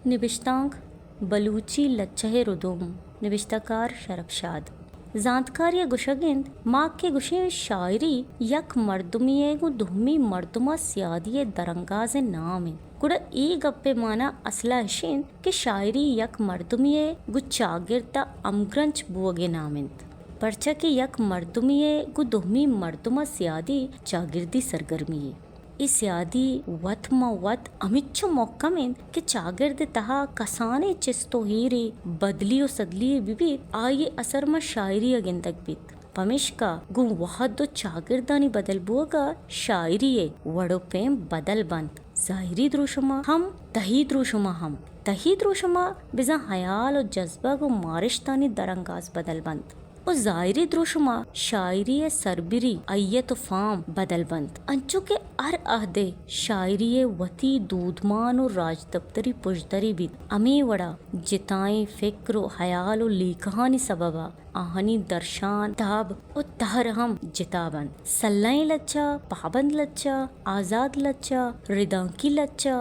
نبشتانک: بلوچی لچہ ءِ ردوم۔ نبشتہ کار: شرپ شاد۔ زانتکاری ءَ گوشگ اِنت، ما کہ گوشیں شاعری یک مردمے ءِ گوں دومی مردم ءَ سیادی ءِ درانگاز ءِ نام اِنت، گڑا اے گپ ءِ مانا اصل ءَ اِش اِنت کہ شاعری یک مردمے ءِ گوں چاگرد ءَ ہمگرنچ بوگ ءِ نام اِنت، پرچا کہ یک مردمے ءِ گوں دومی مردم ءَ سیادی چاگردی سرگرمی یے۔ اے سیادی وت ماں وت ہمینچو مھکم اِنت کہ چاگرد ءِ تہا کسانیں چست ءُ ایرے، بدلی ءُ سدلی یے بہ بیت، آئی ءِ اثر ماں شاعری ءَ گندگ بیت۔ پمیشکا گوں وھد ءُ چاگردانی بدل بوگ ءَ شاعری ءِ وڑ ءُ پیم بدل بنت۔ ظاہری دروشم ءَ ہم، تہی دروشم ءَ ہم۔ تہی دروشم ءَ بزاں ہیال ءُ جزبگ ءُ مارشتانی درانگاز بدل بنت۔ ءُ ظاہری دروشم ءَ شاعری ءِ سربری، ہیئت ءُ فام بدل بنت، انچو کہ ہر عہدے شاعری ءِ وتی دودمان ءُ راجدپتری پژدرے بیت۔ ہمے وڑا جتائیں فکر ءُ ہیال ءُ لیکہانی سبب ءَ آہانی درشان، تاب ءُ تہر ہم جتا بنت۔ سلہیں لچہ، پابند لچہ، آزات لچہ، ردانکی لچہ،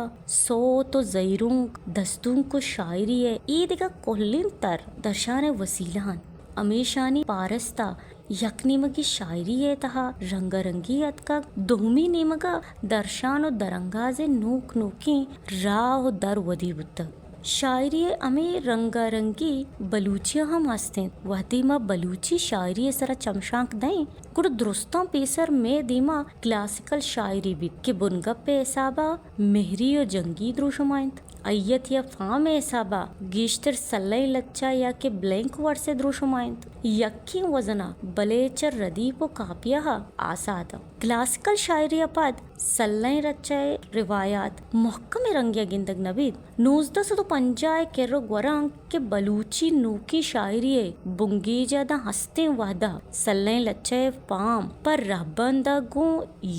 سوت ءُ زہیرونک، دستونک ءُ شاعری ءِ اے دگہ کلیں تر درشان ءِ وسیلہ انت۔ ہمیشانی پارست ءَ یک نیمگے شاعری ءِ تہا رنگارنگی اتکگ، دومی نیمگ ءَ درشان ءُ درانگاز ءِ نوک نوکیں راہ ءُ در ودی بوتگ۔ شاعری ءِ ہمے رنگارنگی بلوچی ءَ ہم ہست اِنت۔ وھدے ما بلوچی شاعری ءِ سرا چمشانک دئیں، گڑا درستاں پیسر مئے دیما کلاسیکل شاعری بیت کہ بنگپ ءِ حساب ءَ مہری ءُ جنگی دروشم ءَ اِنت۔ ہیئت یا فام ءِ حساب ءَ گیشتر سلہیں لچہ یا کہ بلینک ورس ءِ دروشم ءَ اِنت۔ یکیں وزن ءَ، بلے چہ ردیف ءُ کاپیہ ءَ آسات اَنت۔ کلاسیکل شاعری ءَ پد سلہیں لچہ ءِ روایات مھکمیں رنگے ءَ گندگ نہ بیت۔ نوزدہ سد ءُ پنجاہ ءِ کر ءُ گورانک کہ بلوچی نوکیں شاعری ءِ بنگیج ءَ داں ہستیں وھد ءَ سلہیں لچہ ءِ فام پہ رھبند ءَ گوں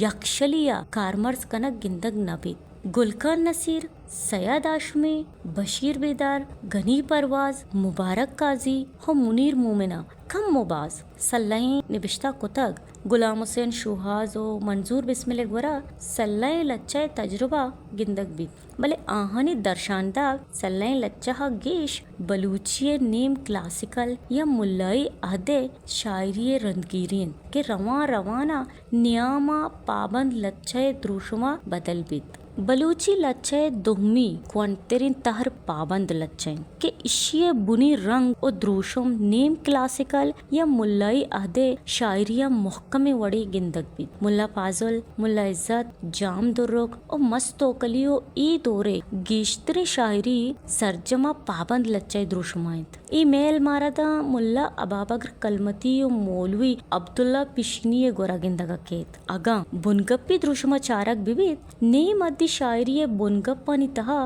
یکشلی ءَ کارمرز کنگ گندگ نہ بیت۔ گل خان نصیر، سید ہاشمی، بشیر بیدار، غنی پرواز، مبارک قاضی ءُ منیر مومن ءَ کم ءُ باز سلہیں نبشتہ کتگ۔ غلام حسین شوہاز ءُ منظور بسمل ءِ گورا سلہیں لچہ ءِ تجربہ گندگ بیت، بلے آہانی درشانداگ سلہیں لچہ ءَ گیش بلوچی ءِ نیم کلاسیکل یا ملائی عہد ءِ شاعری ءِ رندگیری اِنت کہ روان روان ءَ نیام ءَ پابند لچہ ءِ دروشم ءَ بدل بیت۔ بلوچی لچہ ءِ دومی کوہنتریں تہر پابند لچہ اِنت کہ ایشی ءِ بنی رنگ ءُ دروشم نیم کلاسیکل یا ملائی عہد ءِ شاعری ءَ مھکمیں وڑے گندگ بیت۔ ملا پازل، ملا عزت، جام درک ءُ مست توکلی ءُ اے دور ءِ گیشتریں شاعری سرجم ءَ پابند لچہ ءِ دروشم ءَ اِنت۔ اے مئیل مارا داں ملا ابابکر کلمتی ءُ مولوی عبداللہ پیشینی ءِ گورا گندگ ءَ کیت۔ اگاں بنگپی دروشم ءَ چارگ بہ بیت، نیم عہدی شاعری ءِ بنگپانی تہا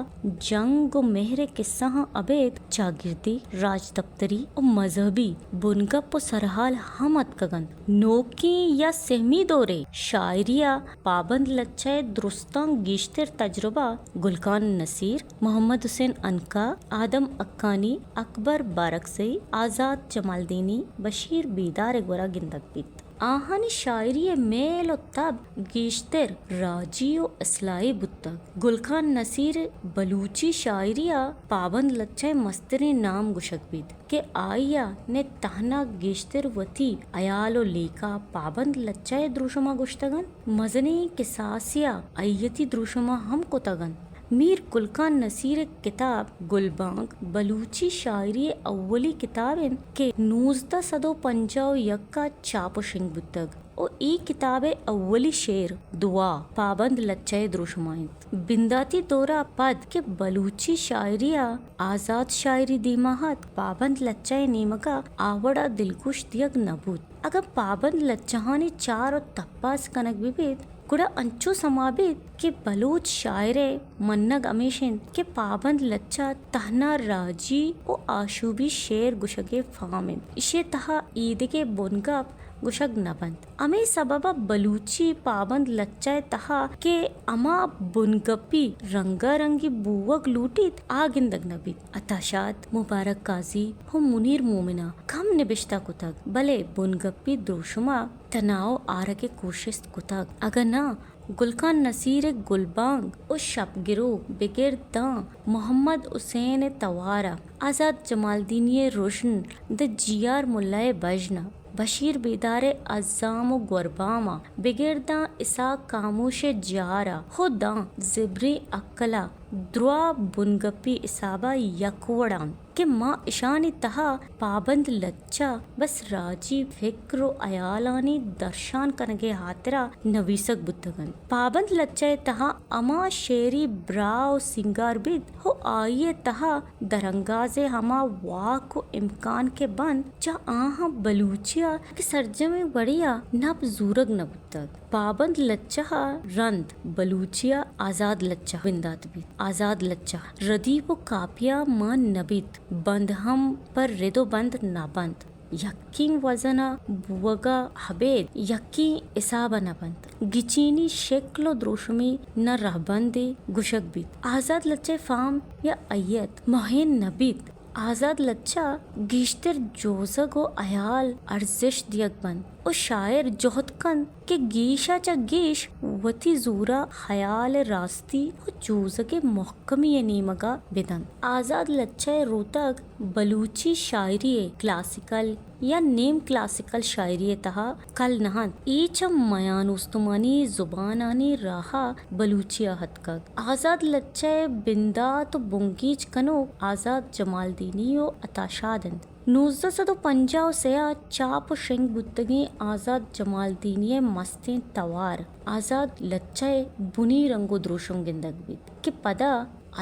جنگ ءُ مہر ءِ کسہاں ابید چاگردی، راجدپتری ءُ مذہبی بنگپ ءُ سرحال ہم اتکگ اَنت۔ نوکیں یا سہمی دور ءِ شاعری ءِ پابند لچہ ءِ درستاں گیشتر تجربہ گل خان نصیر، محمد حسین عنقا، آدم حقانی، اکبر بارکزئی، آزات جمالدینی، بشیر بیدار ءِ گورا گندگ بیت۔ آہانی شاعری ءِ مئیل ءُ تب گیشتر راجی ءُ اصلاحی بوتگ۔ گل خان نصیر بلوچی شاعری ءِ پابند لچہ ءِ مستریں نام گوشگ بیت کہ آئی ءَ نہ تہنا گیشتر وتی ہیال ءُ لیکہ پابند لچہ ءِ دروشم ءَ گوشتگ اَنت، مزنیں کساسے ءَ ہیئتی دروشم ءَ ہم کتگ اَنت۔ میر گل خان نصیر ءِ کتاب گلبانگ بلوچی شاعری ءِ اولی کتاب اِنت کہ نوزدہ سد ءُ پنجاہ ءُ یک ءَ چاپ ءُ شنگ بوتگ ءُ اے کتاب ءِ اولی شعر دعا پابند لچہ ءِ دروشم ءَ اِنت۔ بنداتی دور ءَ پد کہ بلوچی شاعری ءَ آزات شاعری دیما اتک، پابند لچہ ءِ نیمگ ءَ آ وڑ ءَ دلگوش دیگ نہ بوت۔ اگاں پابند لچہانی چار ءُ تپاس کنگ بہ بیت، گڑا انچو سما بیت کہ بلوچ شاعر ءِ منگ ہمیش اِنت کہ پابند لچہ تہنا راجی ءُ آشوبی شعر گوشگ ءِ فارم اِنت، ایشی ءِ تہا ایدگہ بنگپ گوشگ نہ بنت۔ ہمے سبب ءَ بلوچی پابند لچہ ءِ تہا کہ ہما بنگپی رنگارنگی بوگ لوٹیت، آ گندگ نہ بیت۔ عطا شاد، مبارک قاضی ءُ منیر مومن ءَ کم نبشتہ کتگ، بلے بنگپی دروشم ءَ تناؤ آرگ ءِ کوشست کتگ۔ اگاں ناں، گلخان نصیر ءِ گلبانگ ءُ شپ گروک بگر داں محمد حسین ءِ توار ءَ، آزات جمالدینی ءِ رژن داں جی آر ملا ءِ بژن ءَ، بشیر بیدار ءِ عزام ءُ گوربام ءَ، بگر داں اسحاق خاموش ءِ جار ءَ ءُ داں زبریں عقل ءَ دروا بنگپی حساب ءَ یک وڑ انت کہ ما اشانی تہا پابند لچہ بس راجی فکر ءُ ہیالانی درشان کنگ ءِ ہاترا نویسگ بوتگ انت۔ پابند لچہ ءِ تہا ہما شعری براہ ءُ سینگار بیت ءُ آئی ءِ تہا درانگاز ءِ ہما واک ءُ امکان کہ بنت، چہ آہاں بلوچی ءَ کہ سرجمیں وڑے ءَ نپ زورگ نہ بوتگ۔ پابند لچہ ءَ رند بلوچی ءَ آزات لچہ بندات بیت۔ آزات لچہ ردیف ءُ کاپی ءَ مان نہ بیت، بند ہم پر رد ءُ بند نہ بنت۔ یکیں وزن ءَ بوگ ءَ ابید یکیں حساب ءَ نہ بنت۔ گچینی شکل ءُ دروشمے نہ رہبندے گوشگ بیت۔ آزات لچہ ءِ فارم یا ہیئت مہین نہ بیت۔ آزات لچہ گیشتر جوزگ ءُ ہیال ارزشت دیگ بنت ءُ شاعر جہد کنت کہ گیش ءَ چہ گیش وتی زور ءَ ہیال ءِ راستی ءُ جوزگ ءِ مہکمی ءِ نیمگ ءَ بدنت۔ آزات لچہ ءِ روتگ بلوچی شاعری ءِ کلاسیکل یا نیم کلاسیکل شاعری ءِ تہا کل نہ انت۔ اے چہ میان استمانی زبانانی راہ ءَ بلوچی ءَ اتکگ۔ آزات لچہ ءِ بندات ءُ بنگیج کنوک آزات جمالدینی ءُ عطا شاد انت۔ نوزدہ سد ءُ پنجاہ ءُ سے ءَ چاپ ءُ شنگ بوتگیں آزات جمالدینی ءِ مستیں توار آزات لچہ ءِ بنی رنگ ءُ دروشم گندگ بیت کہ پدا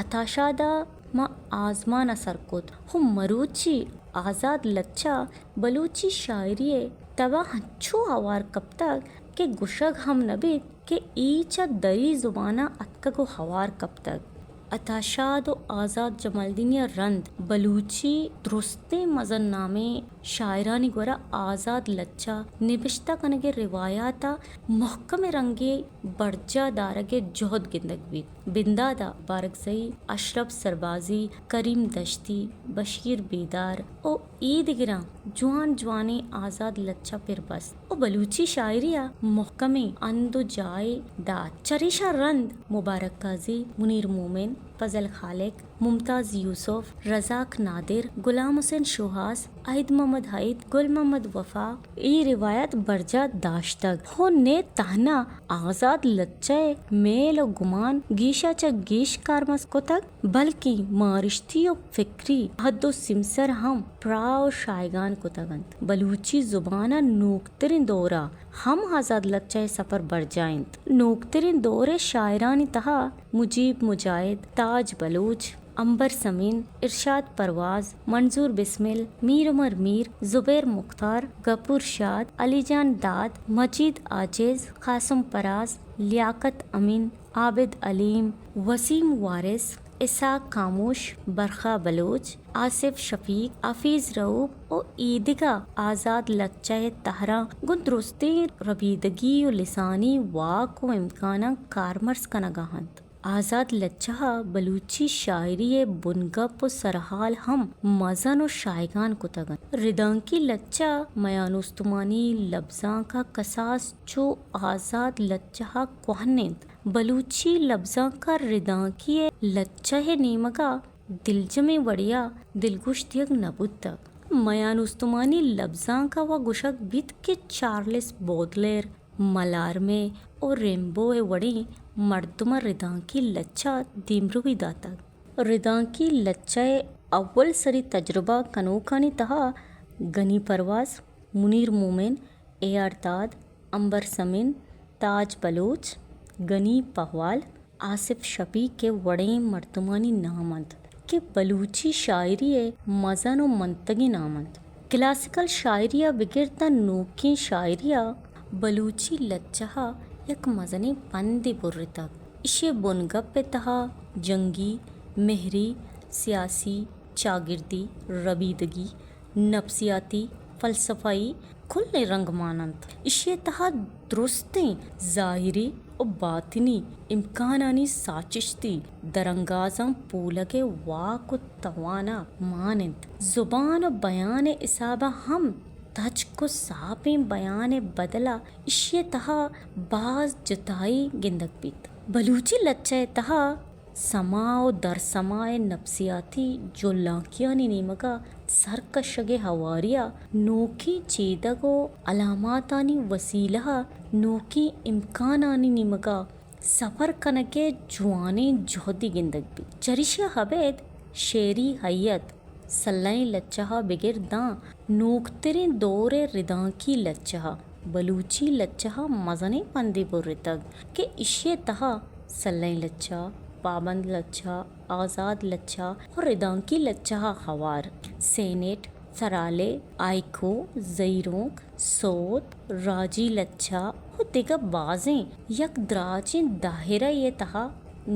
عطا شاد ءَ ماں آزمان ءَ سر کت ءُ مروچی آزات لچہ بلوچی شاعری ءِ تب ءَ انچو ہوار کپتگ کہ گوشگ ہم نہ بیت کہ اے چہ دری زبان ءَ اتکگ ءُ ہوار کپتگ۔ عطا شاد ءُ آزات جمالدینی ءَ رند بلوچی درستیں مزن نامیں شاعرانی گورا آزات لچہ نبشتہ کنگ ءِ روایات ءَ مہکمیں رنگے برجاہ دارگ ءِ جہد گندگ بیت۔ بندات ءَ بارکزئی، اشرف سربازی، کریم دشتی، بشیر بیدار ءُ اے دگراں جوان جوانیں آزات لچہ پر بست ءُ بلوچی شاعری ءَ مہکمیں ہند ءُ جاہے دات۔ چریشاں رند مبارک قاضی، منیر مومن، فضل خالق، ممتاز یوسف، رزاق نادر، غلام حسین شوہاز، عید محمد عید، گل محمد وفا اے روایت برجاہ داشتگ۔ ہو نے تہنا آزات لچہ ءِ میل ءُ گمان گیش ءَ چہ گیش کارمرز کتگ، بلکیں مارشتی ءُ فکری حد ءُ سیمسر ہم پراہ ءُ شایگان کتگ انت۔ بلوچی زبان ءِ نوکتریں دور ءَ ہم آزات لچہ ءِ سپر برجاہ انت۔ نوکتریں دور ءِ شاعرانی تہا مجیب مجاہد، تاج بلوچ، عنبر ثمین، ارشاد پرواز، منظور بسمل، میر عمر میر، زبیر مختار، غفور شاد، علی جان داد، مجید عاجز، قاسم فراز، لیاقت امین، عابد حلیم، وسیم وارث، اسحاق خاموش، برخا بلوچ، آصف شفیق، حفیظ رؤف ءُ ایدگہ آزات لچہ ءِ تہراں گوں درستیں ربیدگی ءُ لسانی واک ءُ امکاناں کارمرز کنگ ءَ انت۔ آزات لچہ ءَ بلوچی شاعری ءِ بنگپ ءُ سرحال ہم مزن ءُ شایگان کتگ انت۔ ردانکی لچہ میان استمانی لبزانک ءَ کساس چو آزات لچہ ءَ کوہن انت۔ بلوچی لبزانک ءَ ردانکی ءِ لچہ ءِ نیمگ ءَ دلجمیں وڑے ءَ دلگوش دیگ نہ بوتگ۔ میان استمانی لبزانک ءَ وا گوشگ بیت کہ چارلس بودلیر، مالارمے ءُ ریمبو ءِ وڑیں مردماں ردانکی لچہ ءَ دیمروی داتگ۔ ردانکی لچہ ءِ اول سری تجربہ کنوکانی تہا غنی پرواز، منیر مومن، اے آر داد، عنبر ثمین، تاج بلوچ، غنی پہوال، آصف شفیق ءِ وڑیں مردمانی نام انت کہ بلوچی شاعری ءِ مزن ءُ منتگیں نام انت۔ کلاسیکل شاعری ءَ بگر تاں نوکیں شاعری ءَ بلوچی لچہ ءَ یک مزنیں پندے برتگ۔ ایشی ءِ بنگپ ءِ تہا جنگی، مہری، سیاسی، چاگردی، ربیدگی، نفسیاتی، فلسفائی کلیں رنگ مان انت۔ ایشی ءِ تہا درستیں ظاہری ءُ باطنی امکانانی ساچشتی درانگازاں پولگ ءِ واک ءُ توان ءَ مان انت۔ زبان ءُ بیان ءِ حساب ءَ ہم تچک و ساپیں بیان ء بدل ء ایشی ء تہا باز جتائی گندگ بیت۔ بلوچی لچہ ء تہا سما و درسما ء نفسیاتی جلانکیانی نیمگ ء سرکشگ ء ہواری ء نوکیں چیدگ و علاماتانی وسیلہ ء نوکیں امکانانی نیمگ ء سفر کنگ ء جوانیں جہدے گندگ بیت۔ چریشی ء ابید شعری ہیئت سلہیں لچہ ء بگر داں نوکتریں دور ء ردانکی لچہ ء بلوچی لچہ ء مزنیں پندے برتگ کہ ایشی ء تہا سلہیں لچہ، پابند لچہ، آزاد لچہ و ردانکی لچہ ء ہوار سینیٹ، سرالے، آئیکو، زہیرونک، سوت، راجی لچہ و دگہ بازیں یک دراجیں دائرہ ء تہا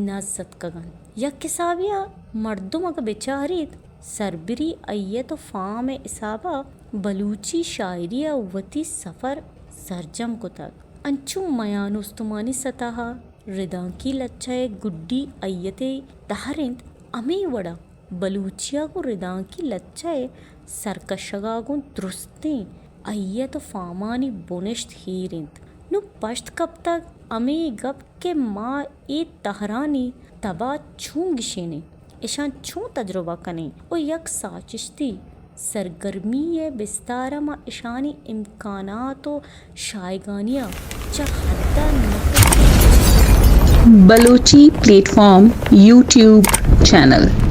نز اتکگ انت۔ یک حسابے ء مردم اگہ بچاریت، سربری ائیت و فام ء حساب ء بلوچی شاعری ء وتی سفر سرجم کتگ۔ انچو میان استمانی سطح ء ردانکی لچہ ء گڈی ائیت ء دہر انت، ہمے وڑ ء بلوچی ء گوں ردانکی لچہ ء سرکشگ ء گوں درستیں ائیت و فامانی بنشت ہیر انت۔ نوں پشت کپتگ ہمے گپ کہ ما اے تہرانی تب ء چون گشینیں، اشاں چون تجربہ کنیں و یک ساچشتی سرگرمی ء بستار ء ما اشانی امکانات و شایگانی ء چہ حد ء نہ کشیں۔ Balochi plate form YouTube channel.